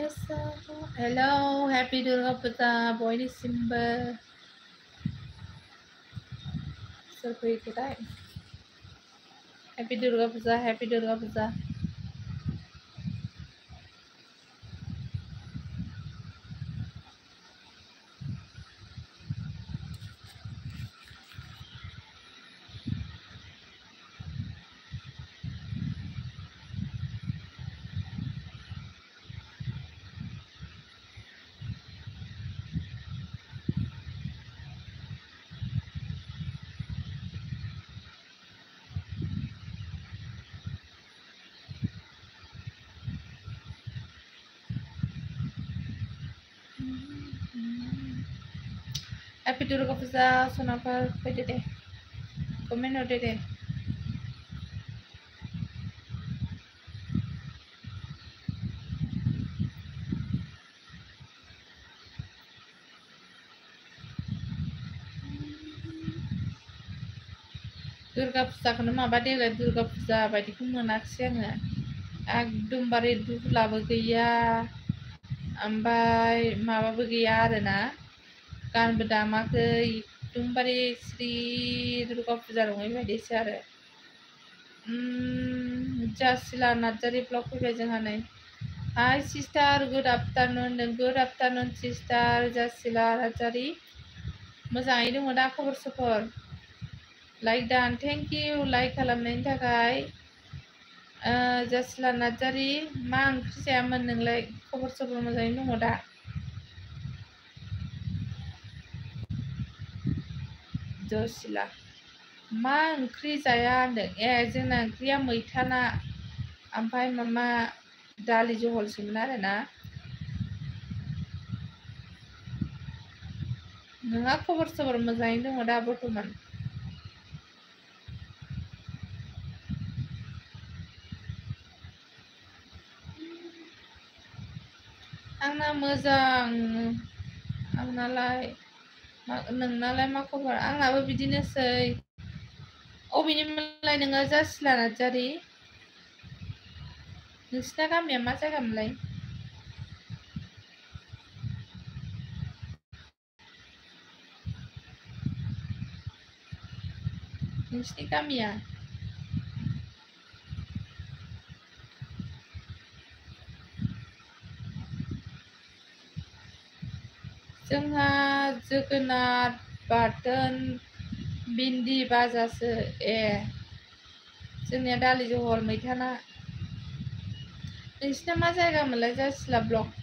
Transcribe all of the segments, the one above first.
Hello, Happy Durga Puja, बयनिसिमबो सोर फैखोथाय Happy Durga Puja, Happy Durga Puja. Happy Durga Puja, सनाफोर फैदो दे comment हरदो दे दुर्गा फुजाखौनो माबा देग्लाय दुर्गा फुजा बायदिखौ मोनाखिसै आङो एकदमबारे दुलाबो गैया ओमफ्राय माबाबो गैया आरोना गानबो दामाखै एकदमबारे श्री दुर्गा फुजा नङै बायदिसो आरो जासिला नार्जारि ब्लग फैबाय जोंहा नै hi sister good afternoon sister Jasila Narzary मोजाङै दङ दा खबर सबर लाइक दान थेंक इउ लाइक खालामनायनि थाखाय जासिला नार्जारि मा ओंख्रि जायामोन नोंलाय खबर सबर मोजाङै दङ दा जसिला मा ओंख्रि जाया होनदों ए जोंना ओंख्रिया मैथा ना ओमफ्राय मामा दालि जहलसोमोन आरोना नोंहा खबर सबर मोजाङै दङ दा बर्थमान आंना मोजां आंनालाय नोंनालाय मा खबर आंनाबो बिदिनोसै अबेनिमोनलाय नोङो जासिला नार्जारि नोंसिना गामिया मा जायगामोनलाय नोंसिनि गामिया जोंहा जोगोनार बाथोन भिन्दि भाजासो ए जोंनिया दालि जहल मैथा ना नोंसिना मा जायगामोनलाय जासिला ब्लक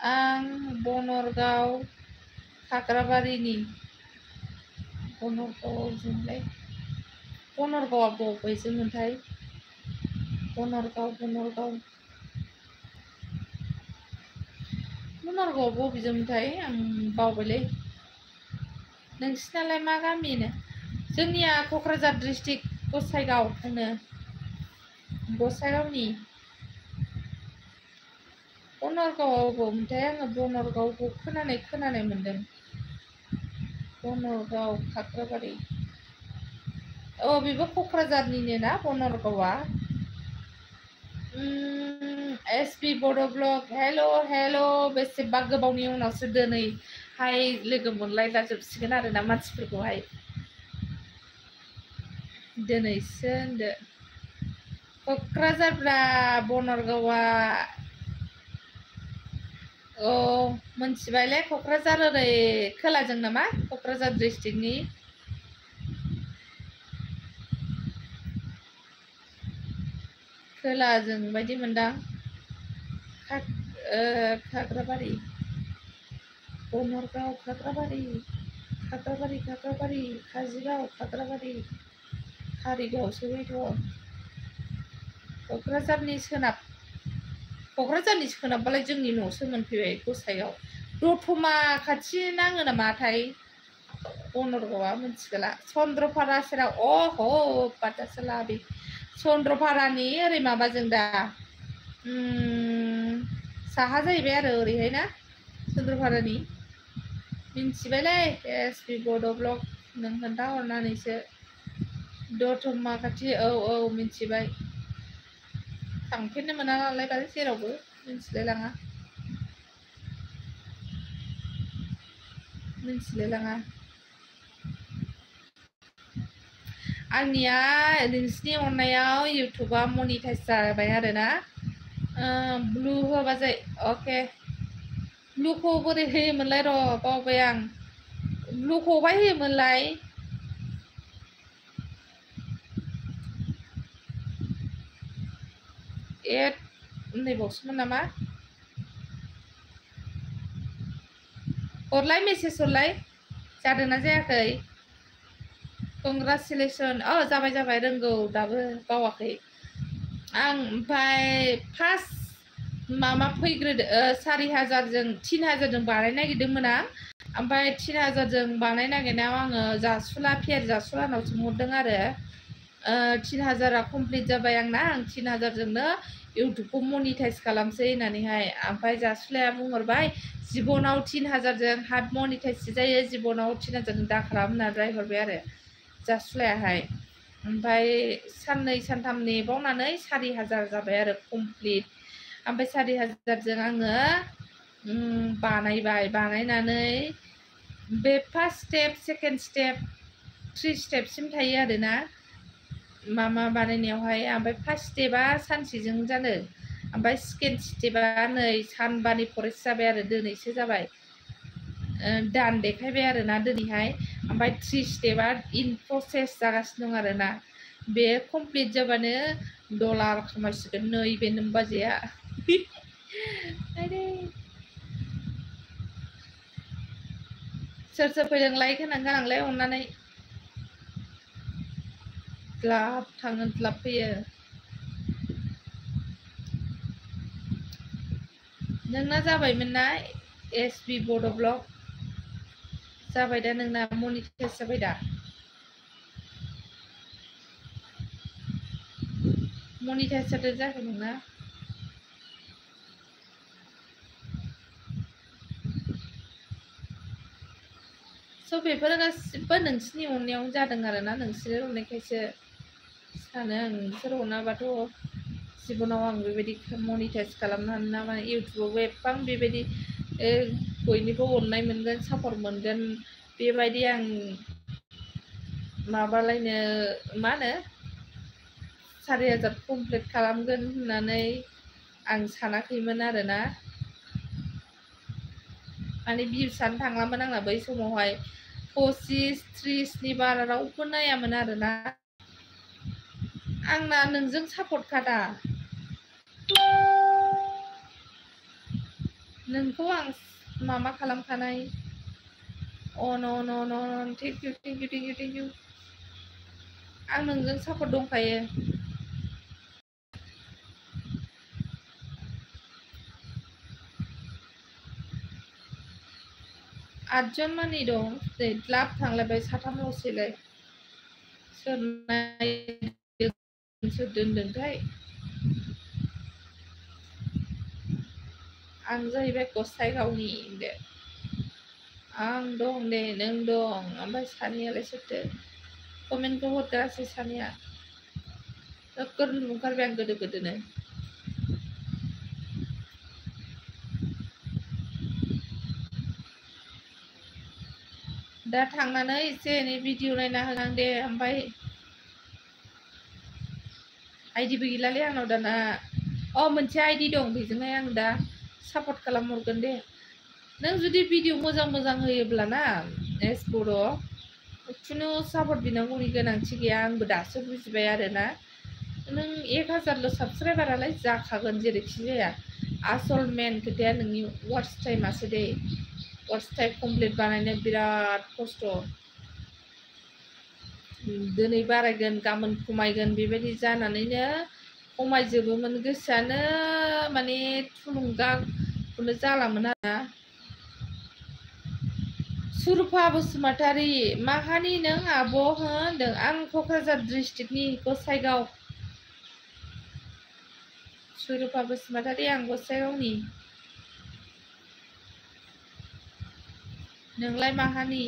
आं बनरगाव खाग्राबारिनि बनरगावजोंलाय बनरगावआ बबेजोंमोनथाय बनरगावआ बबेजोंमोनथाय आं बावबायलै नोंसिनालाय मा गामिनो जोंनिया क'क्राझार डिस्ट्रिक्ट गसाइगाव होनो गसाइगावनि बनरगावआव बबेमोनथाय आङो बनरगावखौ खोनानाय मोनदों बनरगाव खाग्राबारि बेबो क'क्राझारनिनो ना बनरगावआ एसपि बड' ब्लग हेल' बेसेबा गोबावनि उनावसो दिनैहाय लोगो मोनलायला जोबसिगोन आरोना मानसिफोरखौहाय दिनैसो होनदो क'क्राझारब्रा बनरगावआ मोनथिबायलै क'क्राझार ओरै खोलाजों नामा क'क्राझार डिस्ट्रिक्टनि खोलाजों बायदि मोनदां खाग्राबारि बनरगाव खाग्राबारि काजिगाव खाग्राबारि कारिगावसो बेथ' क'क्राझारनि सोनाबबालाय जोंनि न'सो मोनफैबाय गसाइगाव दतमा खाथि नाङो नामाथाय बनरगावआ मिथिगोला चन्द्रपारा सेराव पाथासाला बे चन्द्रपारानि ओरै माबाजों दा साहा जाहैबाय आरो ओरैहाय ना चन्द्रपारानि मिन्थिबायलै एसपि बड' ब्लग नों खोन्थाहरनानैसो दतमा खाथि औ मिथिबाय थांफेरनो मोना नालाय बारा जेरावबो मिथिलायलाङा आंनिया नोंसिनि अननायाव इउटुबा मनिटाइज जाबाय आरोना ब्लु होबा जायो अके ब्लुखौ बोरै होयोमोनलाय र' बावबाय आं ब्लुखौ अबाय होयोमोनलाय एड होननायबावसोमोन नामा हरलाय मेसेज हरलाय जादोंना जायाखै कंग्राचुलेसन जाबाय रोंगौ दाबो बावाखै आं ओमफ्राय फार्स्ट माबा फैग्रोदो 4000जों 3000जों बानायनो नागिरदोंमोन आं ओमफ्राय 3000जों बानायनो नागिरनायाव आङो जासुला जासुलानाव सोंहरदों आरो 3000आ कमप्लिट जाबाय आंना आं 3000जोंनो इउटुबखौ मनिटाइज खालामसै होननानैहाय ओमफ्राय जासुलाया बुंहरबाय जिबनाव 3000जों हाफ मनिटाइज जायो जिबनाव 3000जों दा खालाम होननानै रायहरबाय आरो जासुलायाहाय ओमफ्राय साननै सानथाम नेबावनानै 4000 जाबाय आरो कमप्लिट ओमफ्राय 4000जों आङो बानायनानै बे फार्स्ट स्टेप सेकेन्ड स्टेप 3 स्टेपसिम थायो आरोना मामा बानायनायावहाय ओमफ्राय फार्स्ट स्टेपआ सानसेजों जानो ओमफ्राय सेकेन्ड स्टेपआ नै सानबानि फरेस्ट जाबाय आरो दिनैसो जाबाय दान देखायबाय आरोना दिनैहाय ओमफ्राय 3 स्टेपआ इन प्रसेस जागासिनो दं आरोना बे कमप्लिट जाबानो डलार खामायसिगोन नैबे नोमबाजैया सोर फैदों लाइक होनानै गालांलाय अननानै द्लाब थाङो द्लाब फैयो नोंना जाबायमोन ना एसबि बड' ब्लग जाबाय दा नोंना मनिटाइज जाबाय दा मनिटाइज जादों जायाखै नोंना स' बेफोरो गासिबो नोंसिनि अननायावनो जादों आरोना नोंसोर अननायखायसो सानो आं नोंसोर अनाबाथ' जिबनाव आं बेबायदि मनिटाइज खालामनो हानो ना माने इउटुबावबो एफां बेबायदि बयनिबो अननाय मोनगोन सापर्ट मोनगोन बेबायदि आं माबालायनो मा होनो 4000 कमप्लिट खालामगोन होननानै आं सानाखैमोन आरोना माने भिउसआनो थांलामोन आंना बै समावहाय 25-30नि बारा रावबो नायामोन आरोना आंना नोंजों सापर्ट खादा नोंखौ आं माबा खालामखानाय अन थेंक इउ आं नोंजों सापर्ट दंखायो 8 जन मानि दं नै द्लाब थांलायबाय साथामल'सैलाय सोर दोनदोंथाय आं जाहैबाय गसाइगावनि दे आं दं दे नों दं ओमफ्राय सानैयालाय सोरथो कमेन्टखौ हरगासै सानैया नोगोर नुंखारबाय आं गोदोनो दा थांनानै एसे एनै भिडिअ नायना होनां दे ओमफ्राय आइडिबो गैलालै आंनाव दाना मोनसे आइडि दं बेजोंहाय आं दा सापर्ट खालामहरगोन दे नों जुदि भिडिअ मोजां होयोब्ला ना एस बर' खुनु सापर्ट बिनांगौनि गोनांथि गैया आंबो दासो बुजिबाय आरोना नों 1000ल' साबसक्राइबारालाय जाखागोन जेरैखि जाया आसल मेन खोथाया नोंनि वाट्च टाइमासो दे वाट्च टाइम कमप्लिट बानायनो बिराद खस्थ' दिनै बारायगोन गाबोन खमायगोन बेबायदि जानानैनो खमायजोबोमोन गोसोआनो माने थुलुंगाखौनो जालामोन आरोना सुरुफा बसुमतारी माहानि नों आब' होनदों आं क'क्राझार डिस्ट्रिक्टनि गसाइगाव सुरुफा बसुमतारी आं गसाइगावनि नोंलाय माहानि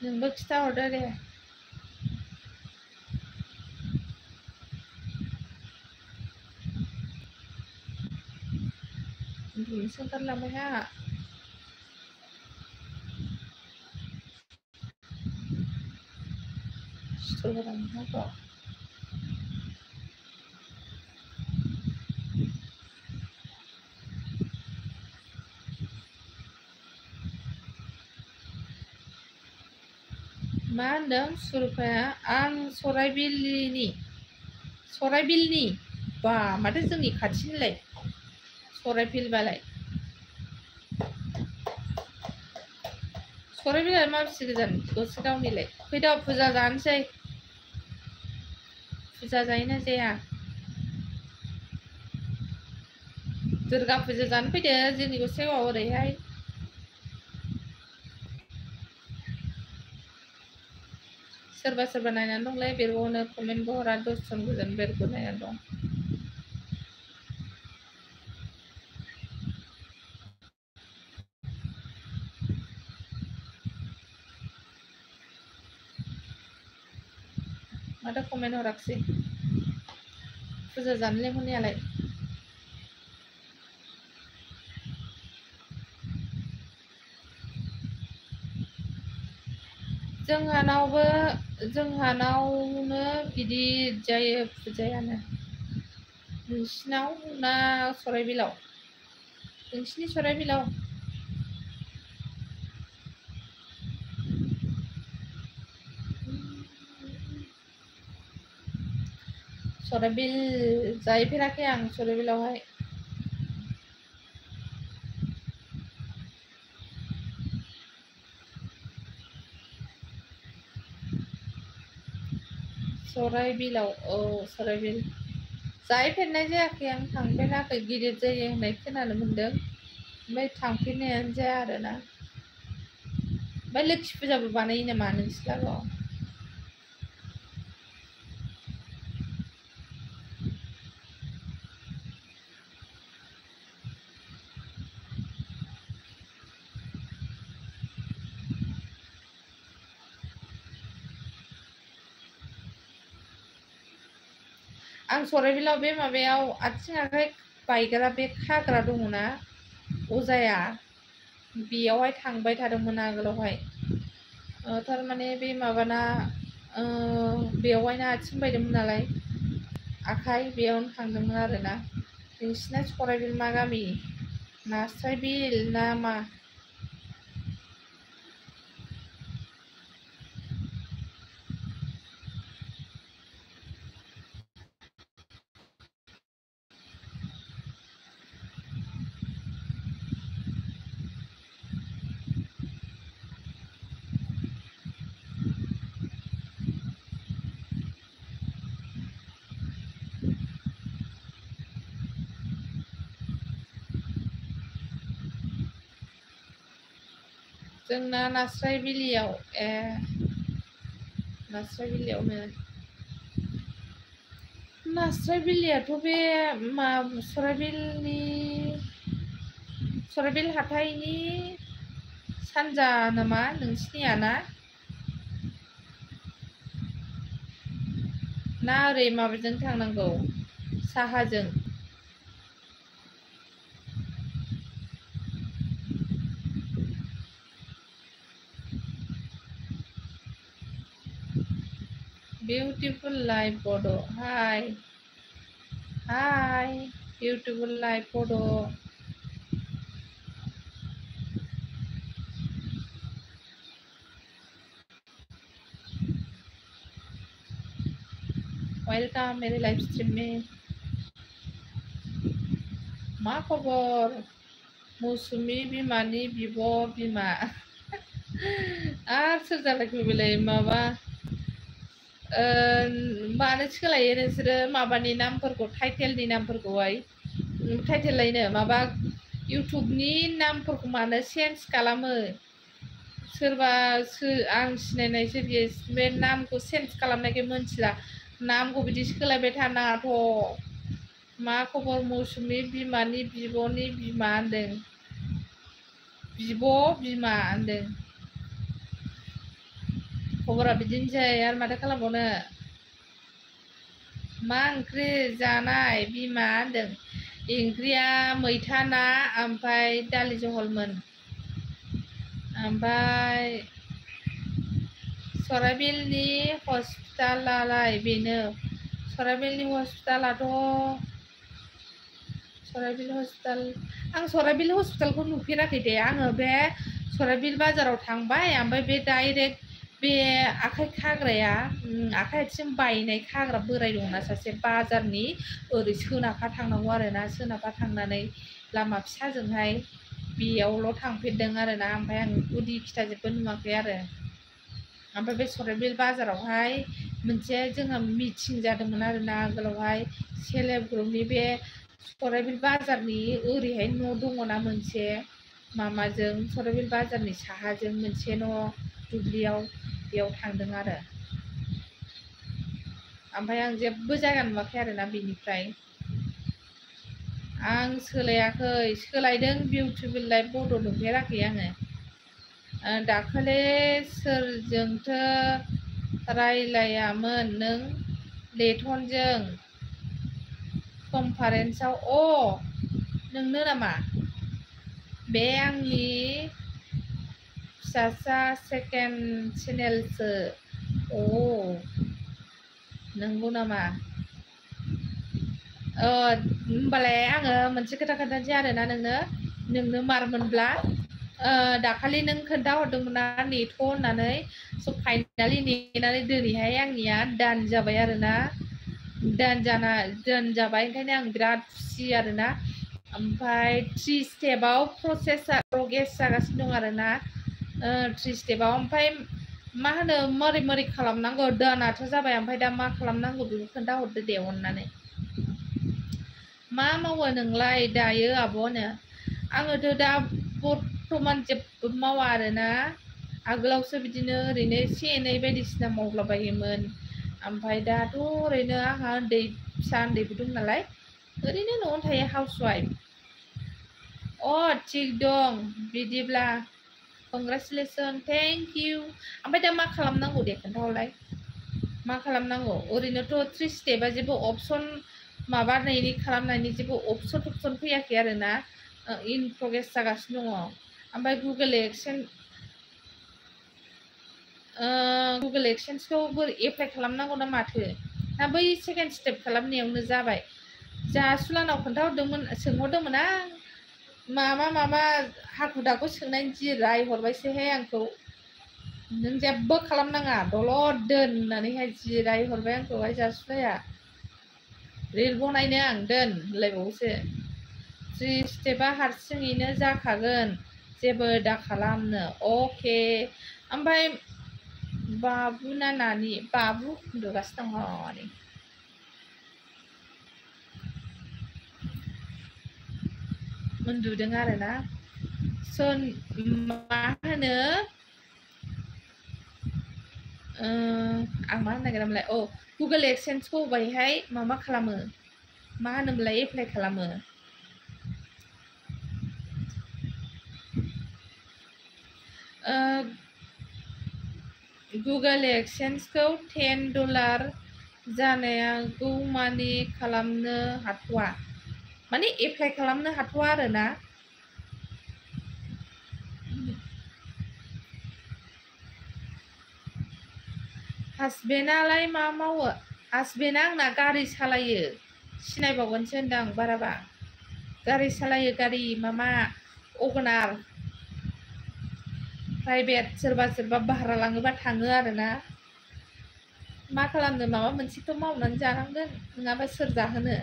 नोंबो खिथाहरदो दे उन्दुनोसो ओंखारलांबाय आंहा सिथरगोनांहाखौ मा होनदों सुरुफाया आं सराइबिलनि बा माथो जोंनि खाथिनिलाय सराइबिलबालाय सराइबिलआ मा बेसे गोजान गसाइगावनिलाय फैद' फुजा जानोसै फुजा जायोना जाया दुर्गा फुजा जानो फैदो जोंनि गसाइगावआव ओरैहाय सोरबा सोरबा नायनानै दंलै बेरग'नो कमेन्टबो हरा 10 जन गोजोन बेरग' नायनानै दं माथो कमेन्ट हराखिसै फुजा जानो लेंहरनायालाय जोंहानावनो गिदिर जायो फुजायानो नोंसिनाव ना सराइबिलाव नोंसिनि सराइबिलाव सराइबिल जाहैफेराखै आं सराइबिलावहाय सराइबिलाव औ सराइबिल जाहैफेरनाय जायाखै आं थांफेराखै गिदिर जायो होननाय खोनानो मोन्दों ओमफ्राय थांफेरनायानो जाया आरोना ओमफ्राय लोखि फुजाबो बानायो नामा नोंसोर लागोआव आं सराइबिलाव बे माबायाव आथिं आखाइ बायग्रा बे खाग्रा दङना अजाया बेयावहाय थांबाय थादोंमोन आगोलावहाय थारमाने बे माबाना बेवहायनो आथिं बायदोंमोन नालाय आखाइ बेयावनो थांदोंमोन आरोना नोंसिना सराइबिल मा गामि नास्राइबिल ना मा जोंना नास्राइबिलियाव नास्राइबिलियावनो नास्राइबिलियाथ' बे सराइबिल हाथाइनि सानजा नामा नोंसिनिया ना ओरै माबाजों थांनांगौ साहाजों Beautiful life Bodo. Hi. Hi. Beautiful life Bodo. Welcome मेरे लाइव स्ट्रीम में मा खबर मौसुमि बिमानि बिब' बिमा आरो सोर जालायखो बेलाय माबा मानो सोलायो नोंसोरो माबानि नामफोरखौ टाइटेलनि नामफोरखौहाय टाइटेललायनो माबा इउटुबनि नामफोरखौ मानो चेन्ज खालामो सोरबा आं सिनायनायसो बे नामखौ चेन्ज खालामनायखाय मोनथिला नामखौ बिदि सोलायबाय थानाङाथ' मा खबर मौसुमि बिमानि बिब'नि बिमा होनदों बिब' बिमा होनदों खबरा बिदिनोसै आरो माथो खालामबावनो मा ओंख्रि जानाय बिमा होनदों ओंख्रिया मैथा ना ओमफ्राय दालि जहलमोन ओमफ्राय सराइबिलनि हस्पिटालालाय बेनो सराइबिलनि हस्पिटालाथ' सराइबिल हस्पिटाल आं सराइबिल हस्पिटालखौ नुफेराखै दे आङो बे सराइबिल बाजाराव थांबाय ओमफ्राय बे डाइरेक्ट बे आखाइ खाग्राया आखाइ आथिं बायनाय खाग्रा बोराय दंना सासे बाजारनि ओरै सोनाबहा थांनांगौ आरोना सोनाबहा थांनानै लामा फिसाजोंहाय बेयावल' थांफेरदों आरोना ओमफ्राय आं गुदि खिथाजोबो नुवाखै आरो ओमफ्राय बे सराइबिल बाजारावहाय मोनसे जोंहा मिटिं जादोंमोन आरोना आगोलावहाय सेल्फ हेल्प ग्रुपनि बे सराइबिल बाजारनि ओरैहाय न' दङना मोनसे मामाजों सराइबिल बाजारनि साहाजों मोनसे न' दुब्लियाव बेयाव थांदों आरो ओमफ्राय आं जेबो जायगा नुवाखै आरोना बेनिफ्राय आं सोलायाखै सोलायदों बिउटिफुल लाइफ बड' नुफेराखै आङो दाखालि सोरजोंथो रायलायामोन नों लेटनजों कनफारेन्सआव नोंनो नामा बे आंनि फिसासा सेकेन्ड चेनेलसो नंगौ नामा होमबालाय आङो मोनसे खोथा खोन्थानोसै आरोना नोंनो मारमोनब्ला दाखालि नों खोन्थाहरदोंमोन ना नेथ' होननानै स' फाइनालि नेनानै दिनैहाय आंनिया दान जाबाय आरोना दान जाबाय ओंखायनो आं बिराद खुसि आरोना ओमफ्राय 3 स्टेपाव प्रसेसा प्रग्रेस जागासिनो दं आरोना 3 स्टेपाव ओमफ्राय मा होनो मारै खालामनांगौ दानाथ' जाबाय ओमफ्राय दा मा खालामनांगौ बेखौ खोन्थाहरदो दे अननानै मा मावो नोंलाय दायो आब'नो आङोथ' दा बर्थमान जेबो मावा आरोना आगोलावसो बिदिनो ओरैनो एसे एनै बायदिसिना मावलाबायोमोन ओमफ्राय दाथ' ओरैनो आंहा फिसा उन्दैबो दं नालाय ओरैनो न'आवनो थायो हाउसवाइफ थिग दं बिदिब्ला कंग्रेचुलेसन थेंक इउ ओमफ्राय दा मा खालामनांगौ दे खोन्थाहरलाय मा खालामनांगौ ओरैनोथ' 3 स्टेपआ जेबो अपसन माबानायनि खालामनायनि जेबो अपसन फैयाखै आरोना इन प्रग्रेस जागासिनो दङ ओमफ्राय गुगोल एक्सेन्सखौ एप्लाइ खालामनांगौ ना माथो ना बै सेकेन्ड स्टेप खालामनायावनो जाबाय जासुलानाव सोंहरदोंमोन आं माबा हाखु दाखु सोंनायनि जि रायहरबायसोहाय आंखौ नों जेबो खालामनाङा दलद दोन होननानैहाय जि रायहरबाय आंखौहाय जासुलाया रिल बनायनो आं दोन होनलायबावोसो 3 स्टेपआ हारसिङैनो जाखागोन जेबो दा खालामनो अके ओमफ्राय बाबु ना नानि बाबु उन्दुगासिनो दङ उन्दुदों आरोना मा होनो आं मा होननो नागिरामोनलाय गुगोल एक्सेन्सखौ बबेहाय माबा खालामो मा होनोमोनलाय एप्लाइ खालामो गुगोल एक्सेन्सखौ $10 जानांगौ मानि खालामनो हाथ'वा माने एप्लाइ खालामनो हाथ'वा आरोना हासबेन्डआलाय मा मावो हासबेन्डआ आंना गारि सालायो सिनायबावगोनसो होनदां बाराबा गारि सालायो गारि मामा अगनार प्राइभेट सोरबा भारा लाङोबा थाङो आरोना मा खालामनो माबा मोनसेथ' मावनानै जानांगोन नङाबा सोर जाहोनो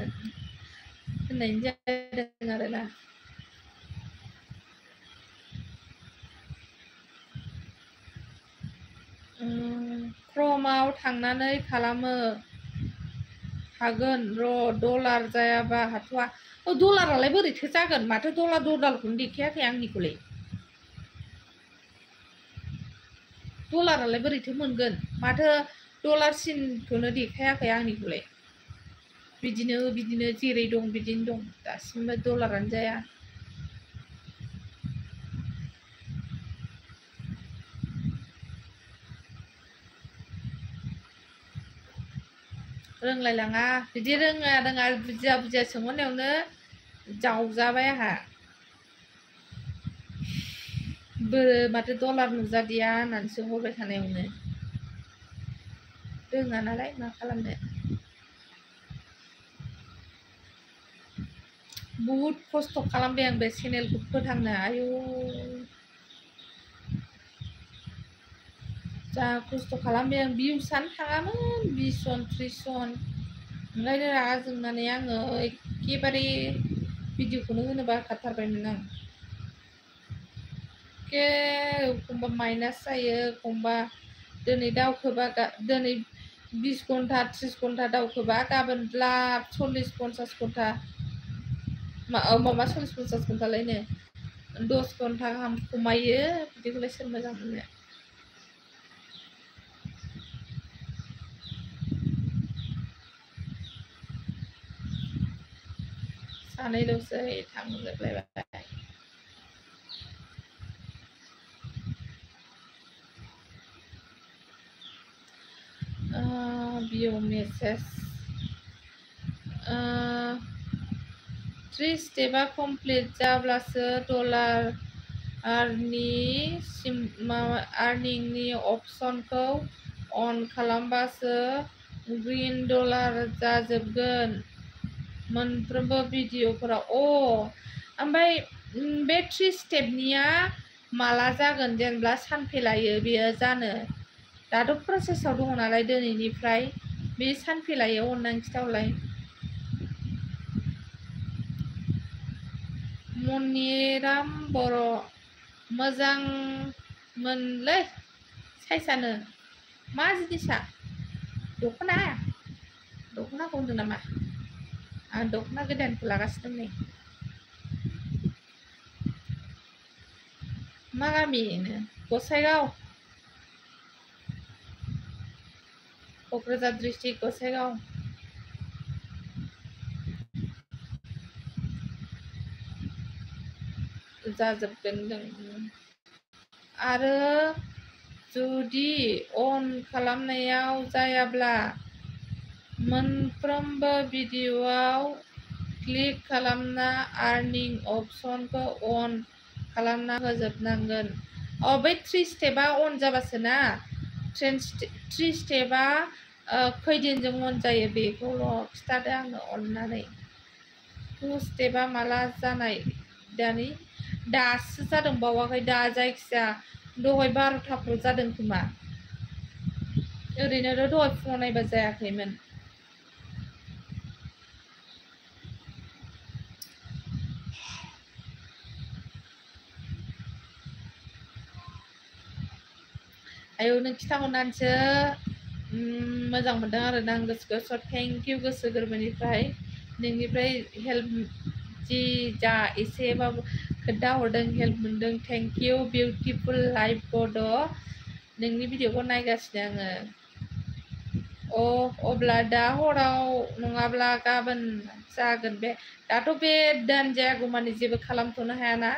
होननायनि जादों आरोना क्रमाव थांनानै खालामो हागोन डलार जायाबा हाथ'वा डलारालाय बोरैथो जागोन माथो डलारखौनो देखायाखै आंनिखौलाय डलारालाय बोरैथो मोनगोन माथो डलार सिनखौनो देखायाखै आंनिखौलाय बिदिनो जेरै दं बिदिनो दं दासिमबो डलारानो जाया रोंलायलाङा बिदि रोङा बुजिया सोंहरनायावनो जावजाबाय आंहा माथो डलार नुजादिया होननानैसो हरबाय थानायावनो रोङा नालाय मा खालामनो बहुद खस्थ' खालामबाय आं बे चेनेलखौ फोथांनो आयु जा खस्थ' खालामबाय आं भिउसआनो थाङामोन 20 जन 30 जन ओंखायनो रागा जोंनानै आङो एखेबारे भिडिअखौनो होनो बाखाथारबायमोन आं एखमबा माइनास जायो एखमबा दिनै दावखोबा दिनै 20 घन्टा 30 घन्टा दावखोबा गाबोन लाब 40-50 घन्टा माबा 40-50 घन्टालायनो 10 घन्टा गाहाम खमायो बिदिखौलाय सोर मोजां मोनो सानैल'सै थांजोबलायबाय भिउ मेसेज 3 स्टेपआ कमप्लिट जाब्लासो आर्निंनि अप्शनखौ अन खालामबासो ग्रीन डलार जाजोबगोन मोनफ्रोमबो भिडिअफोराव ओमफ्राय बे 3 स्टेपनिया माला जागोन जेनेबा सानफे लायो बेयो जानो दाथ' प्रसेसआव दङ नालाय दिनैनिफ्राय बे सानफे लायो अननानै खिथाहरलाय मनिराम बर' मोजांमोनलै साइसआनो मा जिनिसा दख'नाखौ होनदों नामा आं दख'ना गोदानखौ लागासिनो नै मा गामिनो गसाइगाव क'क्राझार डिस्ट्रिक्ट गसाइगाव जाजोबगोन आरो जुदि अन खालामनायाव जायाब्ला मोनफ्रोमबो भिडिअआव क्लिक खालामना आर्निं अप्शनखौ अन खालामना होजोबनांगोन बै 3 स्टेपआ अन जाबासो ना 3 स्टेपआ खैदिनजों अन जायो बेखौल' खिथादो आंनो अननानै 2 स्टेपआ माला जानाय दासो जादों बावाखै दा जायखिजाया दहाय 12टाफ्राव जादों खोमा ओरैनोथ' दहाय फुङाव नायबा जायाखैमोन आयौ नों खिथाहरनानैसो मोजां मोनदों आरो आं गोसोखौ थेंक इउ गोसो गोरबोनिफ्राय नोंनिफ्राय हेल्प जि जा एसेबाबो खोन्थाहरदों हेल्प मोनदों थेंक इउ बिउटिफुल लाइफ बड' नोंनि भिडिअखौ नायगासिनो आङो अब्ला दा हराव नङाब्ला गाबोन जागोन बे दाथ' बे दान जायागौमानि जेबो खालामथ'नो हायाना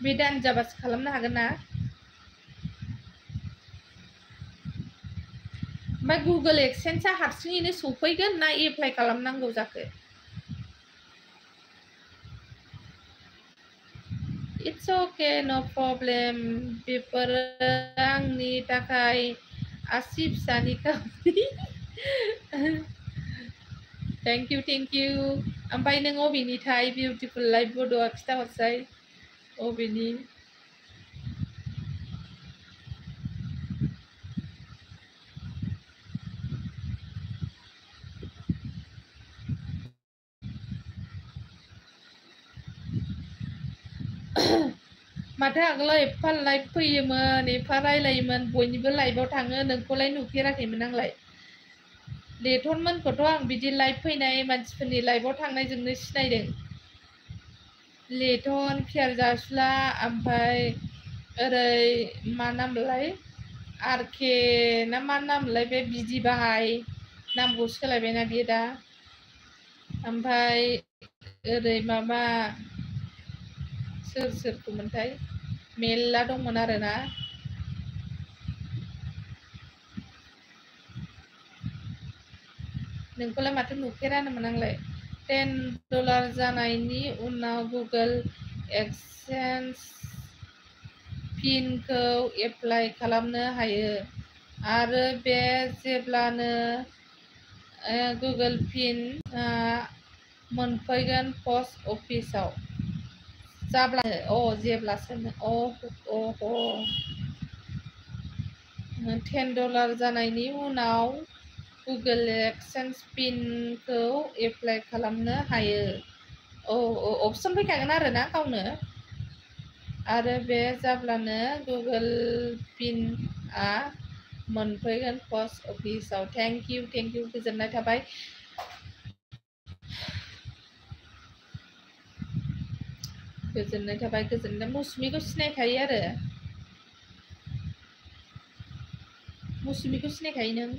बे दान जाबासो खालामनो हागोन ना ओमफ्राय गुगोल एक्सेन्सआ हारसिङैनो सफैगोन ना एप्लाइ खालामनांगौ जाखो इट्स अके नो प्रब्लेम बेफोरो आंनि थाखाय आसि फिसानि खामानि थेंक इउ ओमफ्राय नों अबेनिथाय बिउटिफुल लाइफ बड'आ खिथाहरसाय अबेनि माथो आगोलाव एफा लाइभ फैयोमोन एफा रायलायोमोन बयनिबो लाइभआव थाङो नोंखौलाय नुफेराखैमोन आंलाय लेटनमोनखौथ' आं बिदि लाइभ फैनाय मानसिफोरनि लाइभआव थांनायजोंनो सिनायदों लेटन पियार जासुला ओमफ्राय ओरै मा नामलाय आरके ना मा नामलाय बे बिदि बाहाय नामखौ सोलायबायना बियो दा ओमफ्राय ओरै माबा सोरखौमोनथाय मेल्ला दंमोन आरोना नोंखौलाय माथो नुफेरानोमोन आंलाय $10 जानायनि उनाव गुगोल एक्सेन्स पिनखौ एप्लाइ खालामनो हायो आरो बे जेब्लानो गुगोल पिन मोनफैगोन पस्ट अफिसाव जाब्लानो जेब्लासो $10 जानायनि उनाव गुगोल एक्सेन्स पिनखौ एप्लाइ खालामनो हायो अपसन फैखागोन आरोना गावनो आरो बे जाब्लानो गुगोल पिनआ मोनफैगोन पस्ट अफिसाव थेंक इउ गोजोननाय थाबाय गोजोननाय मौसुमिखौ सिनायखायो आरो मौसुमिखौ सिनायखायो नों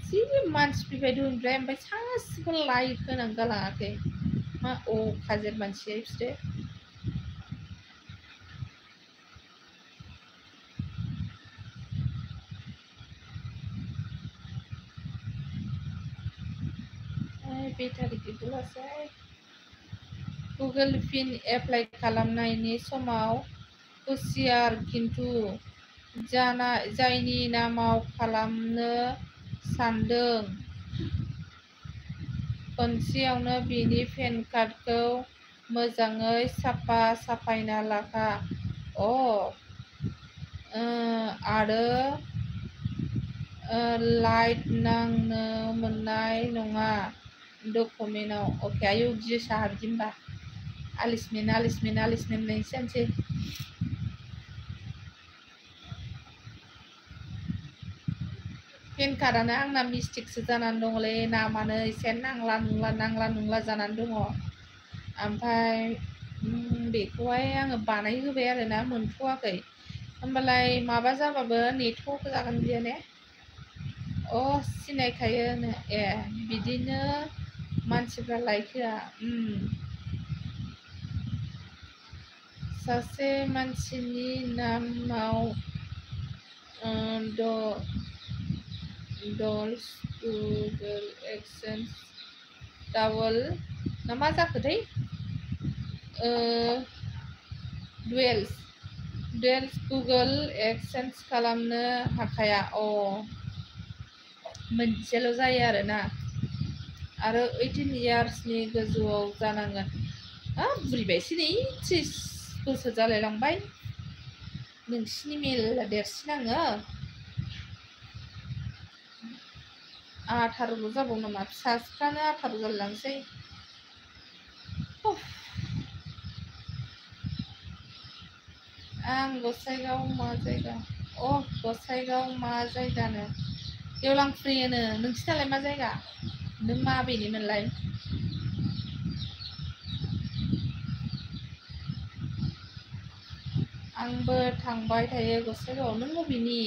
जि मानसि फैबाय दंनिफ्राय ओमफ्राय सासेबो लाइक होनानै गालाङाखै मा खाजेर मानसिया बिसोरो बेटारि गैबावलासै गुगोल पिन एप्लाइ खालामनायनि समाव हुसियार खिन्थु जायनि नामाव खालामनो सानदों खनसेयावनो बिनि पेन कार्डखौ मोजाङै साफायना लाखा आरो लाइट नांनो मोननाय नङा डकुमेन्टआव आयौ गियोसा बिदि होनबा आलिसमेन होननायसै पेन कार्डआनो आंना मिस्टेकसो जानानै दङलै नामानो एसे नांला नुंला जानानै दङ ओमफ्राय बेखौहाय आङो बानायहोबाय आरोना मोनथ'वाखै होमबालाय माबा जाबाबो नेटवर्क जागोन बियो ने सिनायखायो बिदिनो मानसिफ्रा लाइक होआ सासे मानसिनि नामाव डल्स गुगोल एक्सेन्स डाबल ना मा जाखोथाय डुवेल्स गुगोल एक्सेन्स खालामनो हाखाया मोनसेल' जायो आरोना आरो 18 इयार्सनि गोजौआव जानांगोन बुरिबायसो नै 30 बोसोर जालायलांबाय नोंसिनि मेल्ला देरसिन आङो 18 जाबाव नामा फिसाफ्रानो 18 जालायलांसै आं गसाइगाव मा जायगा गसाइगाव मा जायगानो गेवलांफुरि होनो नोंसिनालाय मा जायगा नों माबेनिमोनलाय आंबो थांबाय थायो गसाइगावआव नों बबेनि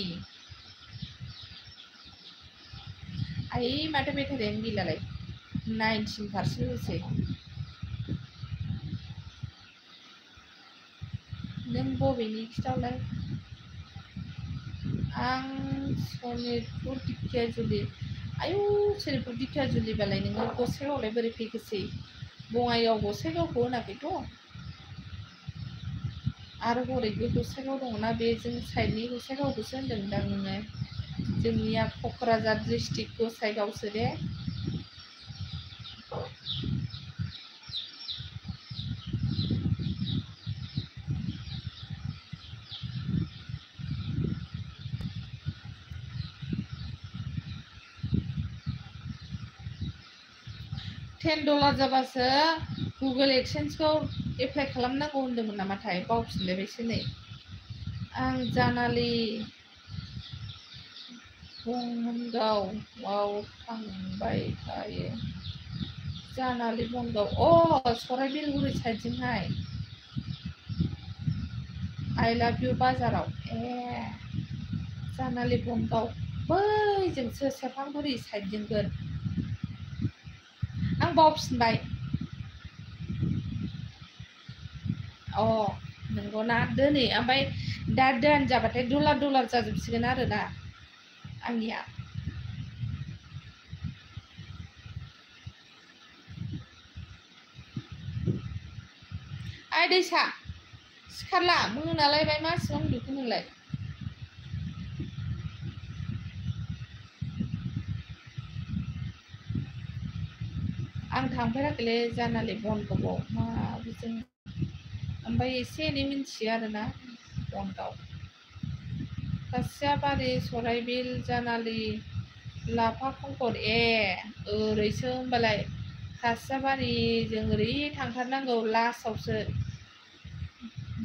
आइ माथो बेटारियानो गैलालाय 19%ल'सै नों बबेनि खिथालाय आं सनितपुर दिखियाजुलि आयौ सनितपुर दिखियाजुलिबालाय नोङो गसाइगावआवलाय बोरै फैखोसै बङाइगाव गसाइगावखौ होनाखैथ' आरो हरैबो गसाइगाव दङना बे जों साइडनि गसाइगावखौसो होनदोंदां नोङो जोंनिया क'क्राझार डिस्ट्रिक्ट गसाइगावसो दे $10 जाबासो गुगोल एक्सेन्सखौ एप्लाइ खालामनांगौ होन्दोंमोन नामाथाय बावफिनलायबायसो नै आं जानालि बनगावआव थांबाय थायो जानालि बनगाव सराइबिलगुरि साइडजोंहाय I love you बाजाराव जानालि बनगाव बैजोंसो सेरफांगुरि साइडजोंगोन आं बावफिनबाय नंगौना दिनै ओमफ्राय दा दान जाबाथाय डलार जाजोबसिगोन आरोना आंनिया आइ दैसा सिखारला मोनालायबाय मासिबां उन्दुखो नोंलाय आं थांफेराखैलै जानालि बनगावआव माबायदि ओमफ्राय एसे एनै मिन्थियो आरोना बनगाव खासियाबारि सराइबिल जानालि लाफा खंखर ओरैसो होमबालाय खासियाबारिजों ओरै थांथारनांगौ लास्टआवसो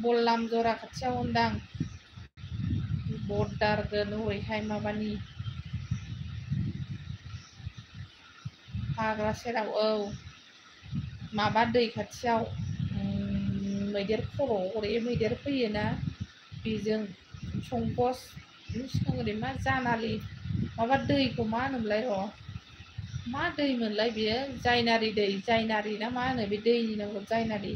बल्लाम जरा खाथियाव होनदां बर्डारगोन हरैहाय माबानि हाग्रा सेराव माबा दै खाथियाव मैदेर खर' हरै मैदेर फैयोना बेजों संकस सिगां ओरै मा जानालि माबा दैखौ मा होनोमोनलाय मा दै मोनलाय बियो जायनारि दै जायनारि ना मा होनो बे दैनि नामखौ जायनारि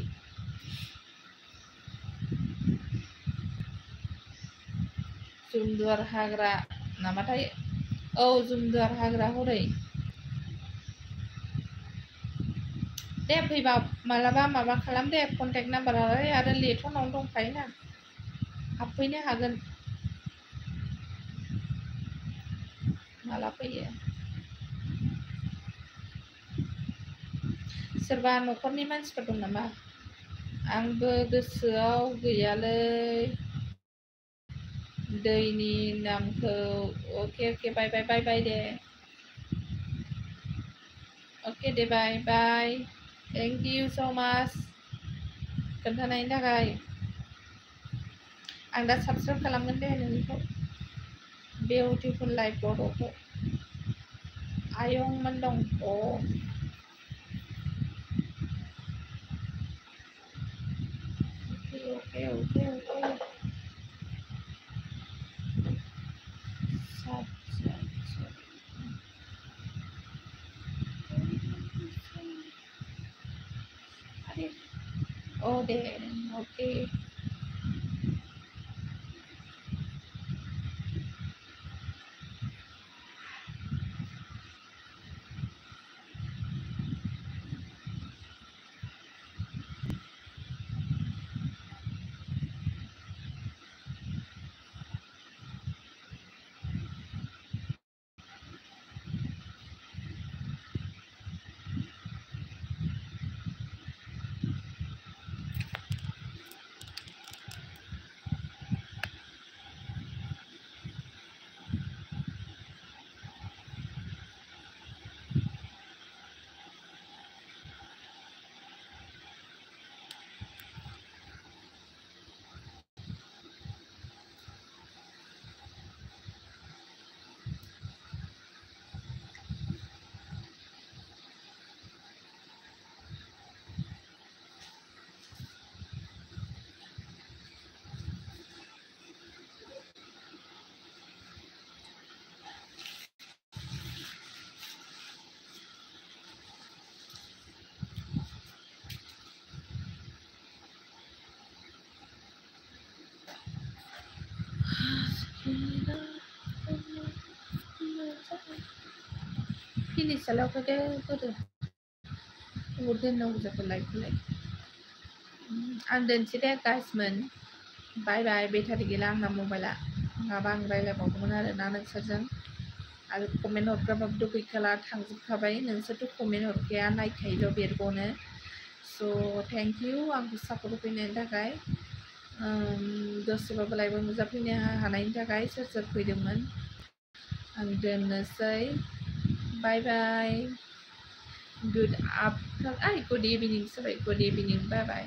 जुमदुवार हाग्रा नामाथाय जुमदुवार हाग्रा हरै दे फैबा मालाबा माबा खालाम दे कन्टेक्ट नाम्बारालाय आरो लेटनावनो दंखायोना हाबफैनो हागोन माला फैयो सोरबा न'खरनि मानसिफोर दं नामा आंबो गोसोआव गैयालै दैनि नामखौ अके बाय बाय दे अके दे बाय थेंक इउ स' माच खोन्थानायनि थाखाय आं दा साबस्क्राइब खालामगोन दे नोंनिखौ बिउटिफुल लाइफ बर'खौ आयंमोन दं अके दे अके फिनिश खालामखादो बोरो अबाव दोननांगौ जाखो लाइफखौलाय आं दोनसै दे गाइसमोन बाय बेटारि गैला आंना मबाइला नङाबा आं रायज्लायबावगौमोन आरोना नोंसोरजों आरो कमेन्ट हरग्राबाबोथ' गैखाला थांजोबखाबाय नोंसोरथ' कमेन्ट हरखाया नायखायोल' बेरग'नो स' थेंक इउ आंखौ सापर्ट होफैनायनि थाखाय दसेबाबो लाइभआव नुजाफैनो हानायनि थाखाय सोर सोर फैदोंमोन आं दोननोसै बाय गुड आफ्टारनुन गुड इभिनिं सरि गुड इभिनिं बाय